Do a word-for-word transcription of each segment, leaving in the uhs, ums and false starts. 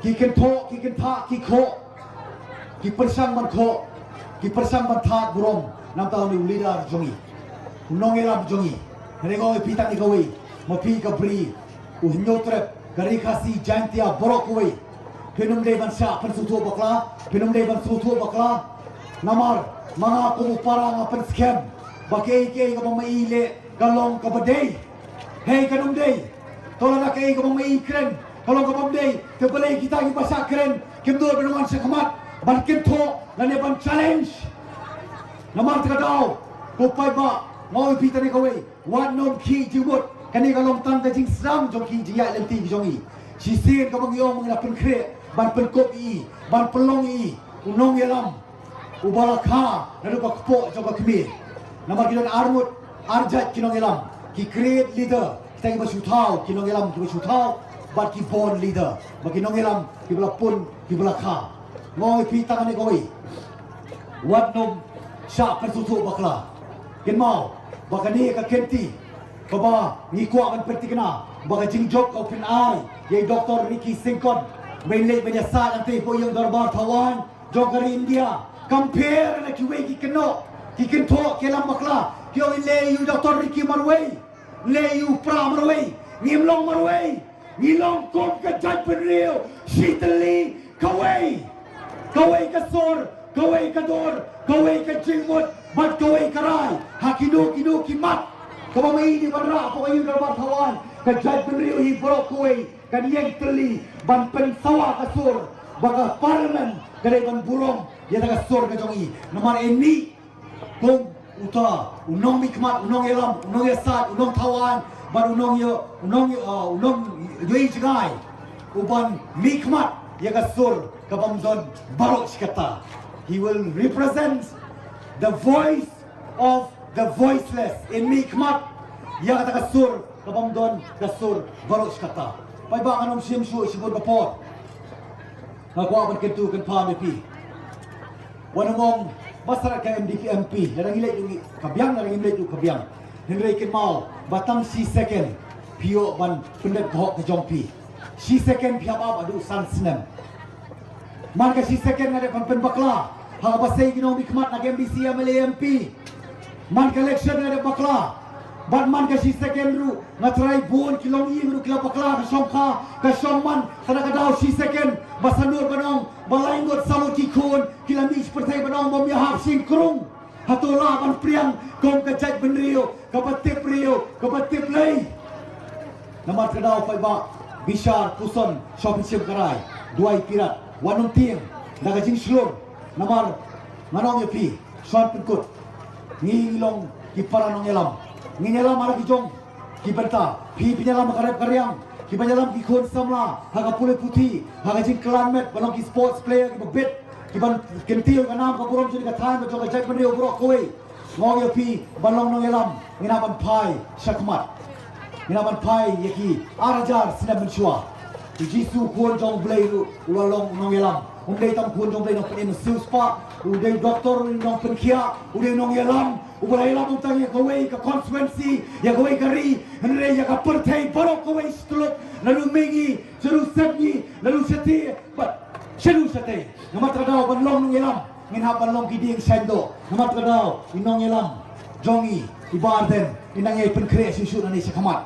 Ki kynthoh, ki kynthah, ki khoh, ki pyrshang ban khoh, ki pyrshang ban thad burom na bynta une u leader jong ngi, u nongïalam jong ngi. Hynrei nga ong ïa phi tang ïa kawei, ma phi ka Bri, u Hynñiewtrep, ka Ri Khasi Jaiñtia baroh kawei, phin ym dei ban shah pynsngewthuh bakla, phin ym dei ban sngewthuh bakla. Namar ma nga kum u para nga pynskhem ba kaei kaei kaba ma i leh ka long kaba dei. Hei, kan ym dei. To lada kaei kaba ma i kren ka long kaba ym dei, te balei kita kiba shah kren kim duh ban wan shakhmat ban kynthoh lane ban challenge? Namar kata ka daw, ko paidbah, nga ong ïa phi tang ïa kawei, wat nym khih jingmut. Kane ka long tang ka jingsdang jong ki jingïaid lynti ki jong ngi. Shisien kaba ngi ong, ngi la pynkhreh ban pynkup ïa i, ban pynlong ïa i u nongïalam uba la kha naduh ka kpoh jong ka kmie. Namar ki don arngut arjait ki nongïalam, ki create leader, kita kiba shu thaw, ki nongïalam kiba shu thaw, bad ki born leader, bad ki nongïalam kiba la pun, kiba la kha. Nga ong ïa phi tang kane kawei, wat nym shah pynsngewthuh bakla. Kynmaw ba kane ka kynti kaba ngi kwah ban pynthikna ba ka jingjop ka u pyn-ai ïa i Doctor Ricky Syngkon ban leit ban ïasaid hangtei hapoh ïing dorbar thawaiñ jong ka ri India. Compare na kiwei ki kynnoh, ki kynthoh, ki ïalam bakla, ki ong leh ïa u Doctor Ricky marwei, leh ïa u Pra marwei. Ngim long marwei. Ngi long kum ka jaitbynriew shitylli, kawei, kawei ka sur, kawei ka dur, kawei ka jingmut bad kawei ka rai ha kino kino ki mat. Kaba ma i dei ban rah hapoh ka ïing dorbar thawaiñ, ka jaitbynriew hi baroh kawei kan ïeng tylli ban pynsawa ka sur, ba ka Parliament ka dei ban burom ïa ka sur ka jong i. Namar i mih kum uta u nongmihkhmat, u nongïalam, u nongïasaid, u nongthaw aiñ bad u nongïa, u nong, uh, u nongïohi jngai, u ban mihkhmat ïa ka sur ka bym don baroh shi katta. He will represent the voice of the voiceless. In mihkhmat ïa kata ka sur ka bym don ka sur baroh shi katta. Paidbah, ngan ym shim shuh shibun ka por. Nga kwah ban kyntu kynpham ïa phi. Wat nym ong ba sah ka M D P, M P, lada ngi leit ruh ka biang, lada ngim leit ruh ka biang. Hynrei kynmaw ba tang shi second phi ïoh ban pyndep ka hok ka jong phi. Shi second phi hap ap haduh san snem. Man ka shi second nga dep ban pynbakla ha kaba sei ki nongmihkhmat na ka M D C, M L A, M P. Man ka election nga dep bakla. Bad man ka shi second ruh nga tharai bun ki longïing ruh ki la bakla, ka shongkha, ka shongman, ka da ka daw shi second ba sah nud ban ong ba lai ngut saw ngut ki khun ki la mih sha pyrthei ban ong ba ym ïahap shynkrung. Hato lah ban pdiang kum ka jaitbynriew kaba tip briew, kaba tip lei? Namar ka daw paidbah, bishar, puson, shong pynshim ka rai, duwai, pyrkhat, wat nym tieng da ka jingshlur. Namar ngan ong ïa phi, shuwa pynkut, ngi ngi long ki para nongïalam. Ngi ïalam ha la ki jong ki bynta. Phi phi ïalam ha ka rep ka riang, kiba ïalam ki khun samla ha ka pule puthi, ha ka jingkylliang met, ba long ki sports player kiba bit, kiban kyntiew ïa ka nam ka burom jong ka thaiñ bad jong ka jaitbynriew baroh kawei. Nga ong ïa phi, ban long nongïalam ngin hap ban phai shakhmat. Ngin hap ban phai ïa ki ar hajar snem mynshuwa. U Jisu, khun jong U Blei ruh u la long nongïalam. Um dei tang khun jong U Blei nongpynim, nongsiewspah, u dei doktor, u dei nongpynkhiah, u dei nongïalam. Uba la ïalam ym tang ïa kawei ka constituency, ïa kawei ka ri, hynrei ïa ka pyrthei baroh kawei. Sha tyllup, naduh mihngi shaduh sepngi, naduh shatei bad shaduh shatei. Namar kata ka daw ban long nongïalam ngin hap ban long ki dieng shaiñdoh. Namar kata ka daw i nongïalam jong ngi, i Bah Ardent, i nang ïai pynkhreh shuh shuh nangne shakhmat.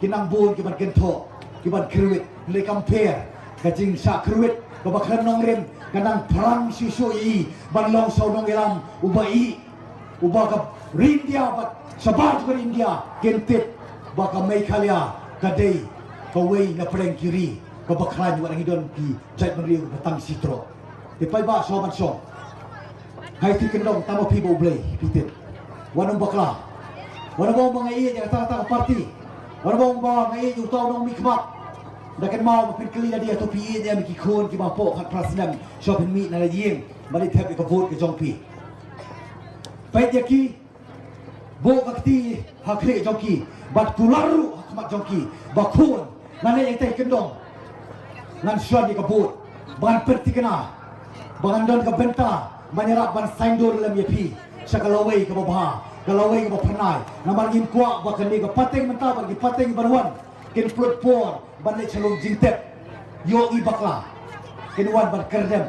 Ki nang bun kiban kynthoh, kiban kyrwit, hynrei kam pher ka jingshah kyrwit kaba khlem nongrim, ka nang phrang shuh shuh ïa i ban long sa u nongïalam uba ïeit, uba ka ri India bad shabar jong ka ri India kin tip ba ka Meghalaya ka dei kawei na pdeng ki ri kaba khlaiñ, wat la ngi don ki jaitbynriew ba tang shi troh. Te paidbah, shuwa ban shong, ha ïa ki kyndong, tang ma phi bad U Blei phi tip. Wat nym bakla. Wat nym ong ba nga ïeit ïa kata kata ka party. Wat nym ong ba nga ïeit ïa uta u nongmihkhmat. Da kynmaw ba phin kylli lade, hato phi ïeit ïa me ki khun kiba hapoh khatphra snem, shuwa phin mih na la ïing ban leit thep ïa ka vote ka jong phi? Peit ïa ki, buh ka kti ha khlieh jong ki bad kular ruh ha khmat jong ki ba, khun, ngan leit ïa kata ki kyndong, ngan shon ïa ka vote, ba ngan pynthikna, ba ngan don ka bynta ban ïarap ban saiñdur lem ïa phi sha ka lawei kaba bha, ka lawei kaba phyrnai. Namar ngim kwah ba kane ka pateng mynta bad ki pateng ban wan kin pynlut por ban leit sha lum jingtep. Ïohi bakla. Kin wan ban kyrdem,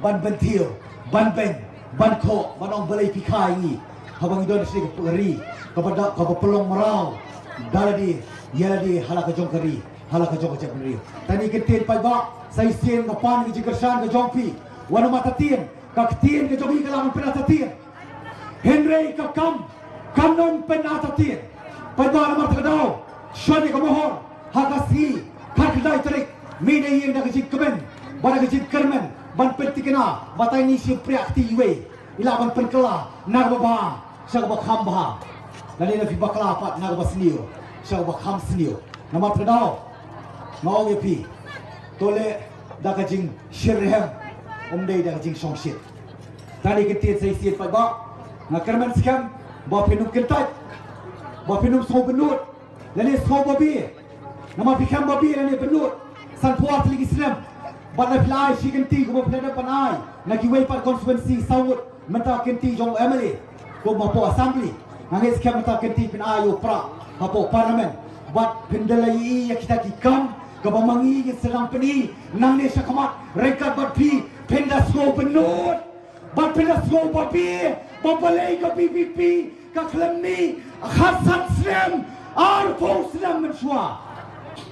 ban bynthiew, ban beng, ban khoh, ban ong balei phi kha ïa ngi. Haba ngi don sha ka ri kaba da, kaba pynlong mraw da lade ïa lade ha la ka jong ka ri, ha la ka jong ka jaitbynriew. Tang ïa ka ktien paidbah, sa shisien nga pan ka jingkyrshan ka jong phi. Wat nym artatien, ka ktien ka jong ngi ka lah ban pynartatien. Hynrei ka kam kam nym pynartatien. Paidbah, namar kata ka daw, shwa ïa ka mohor ha ka sngi khatkhyndai tarik, mih na ïing da ka jingkmen bad da ka jingkyrmen, ban pynthikna ba tang ngi shim priak kti iwei i lah ban pynkylla na kaba bha sha kaba kham bha, lane na phi bakla pat na kaba sniew sha kaba kham sniew. Namar kata ka daw, nga ong ïa phi, to leh da ka jingshyrhem, ym dei da ka jingshongshit. Tang ïa ka ktien sa shisien paidbah, nga kyrmen skhem ba phin ym kyntait, ba phin ym sngew bynnud lane sngew babe. Namar phi khlem babe lane bynnud, sanphew ar tylli ki snem bad la phi la ai shi kynti kumba phi la dep ban ai na kiwei pat constituency saw ngut, mynta kynti jong u M L A kum hapoh Assembly. Nga ngeit skhem mynta kynti phin ai ïa u Prah hapoh Parliament. Bad phin da la ïohi ïa kita ki kam kaba ma ngi ngin sa nang pyni nangne shakhmat ryngkat bad phi. Phin da sngew bynnud bad phin da sngew babe ba balei ka V P P ka khlem mih khatsan snem, arphew snem mynshuwa.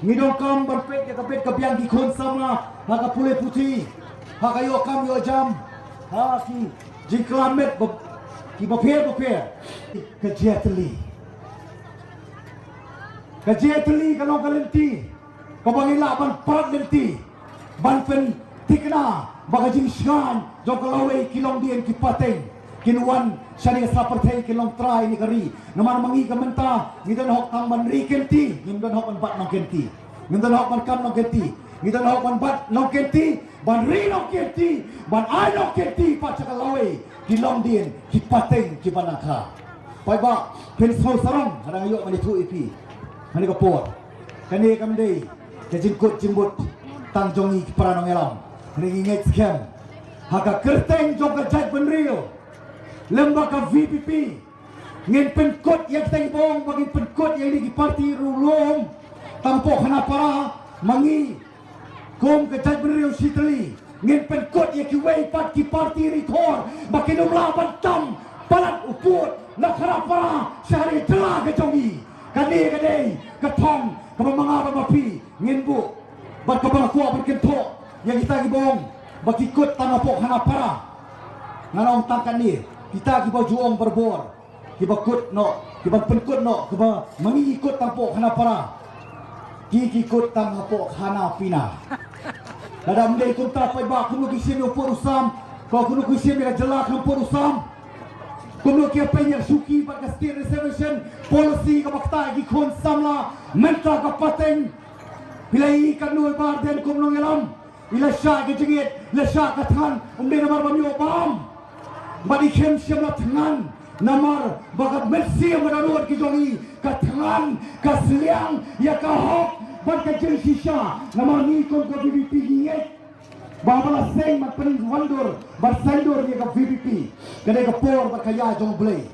Ngi donkam ban peit ïa ka bit ka biang ki khun samla ha ka pule puthi, ha ka ïoh kam ïoh jam, ha ki jingklam met ba, kiba pher ba pher. Ka jia tylli, ka jia tylli ka long ka lynti kaba ngi lah ban prat lynti, ban pynthikna ba ka jingshngaiñ jong ka lawei, ki longdien ki pateng kin wan shane sha pyrthei, kin long trai ïa ka ri. Namar ma ngi ka mynta ngi don hok tang ban ri kynti, ngim don hok ban bat nongkynti. Ngim don hok ban kam nongkynti, ngi don hok ban bat nongkynti, ban ri nongkynti, ban ai nongkynti pat sha ka lawei, ki longdien ki pateng kiba nang kha. Paidbah, phin sngew sarong haba nga ïoh ban ïathuh ïa phi ha kane ka por. Kane kam dei ka jingkut jingmut tang jong ngi ki para nongïalam. Hynrei ngi ngeit skhem ha ka kyrteng jong ka jaitbynriew lem bad ka V P P, ngin pynkut ïa kita ki bong, ba ngin pynkut ïa kine ki parti riewlum. Tang hapoh Khanapara ma ngi kum ka jaitbynriew shitylli, ngin pynkut ïa kiwei pat ki parti rithor ba kin ym lah ban tam palat u pud na Khanapara sha ka jylla ka jong ngi. Kane ka dei ka thong kaba ma nga bad ma phi ngin buh bad kaba nga kwah ban kynthoh ïa kita ki bong ba ki kut tang hapoh Khanapara. Ngan ong tang katne, kita kiba ju ong barabor, kiba kut noh, kiban pynkut noh, kiba ma ngi ki kut tang hapoh Khanapara, ki ki kut tang hapoh khana pina. Lada ym dei kumta paidbah, kumno ki shim ïa u pud u sam, ko kumno ki shim ïa ka jylla khlem pud u sam. Kumno ki ïa pynïar shuki bad ka state reservation policy kaba ktah ïa ki khun samla. Mynta ka pateng, phi la ïohi katno i Bah Ardent kum nongïalam, i la shah ka jingïeit, i la shah ka thngan, ym dei namar ba ym ïoh bam. Bad i khlem shym la thngan namar ba ka mynsiem bad ka dohnud ki jong i ka thngan, ka sliang ïa ka hok bad ka jingshisha. Namar ngi kum ka V P P ngi ngeit ba haba la seng ban pynwandur ban saiñdur ïa ka V P P, ka dei ka por bad ka ïa jong U Blei.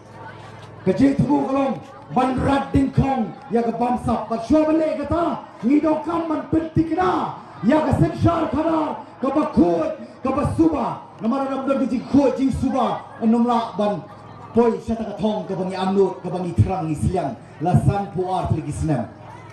Ka jingthmu ka long ban rat dyngkhong ïa ka bamsap. Bad shuwa ban leh kata, ngi donkam ban pynthikna ïa ka synshar khadar kaba khuid kaba suba. Namar lada ym don ka jingkhuid jingsuba, yn ym lah ban poi sha kata ka thong kaba ngi angnud, kaba ngi thrang, ngi sliang la sanphew ar tylli ki snem.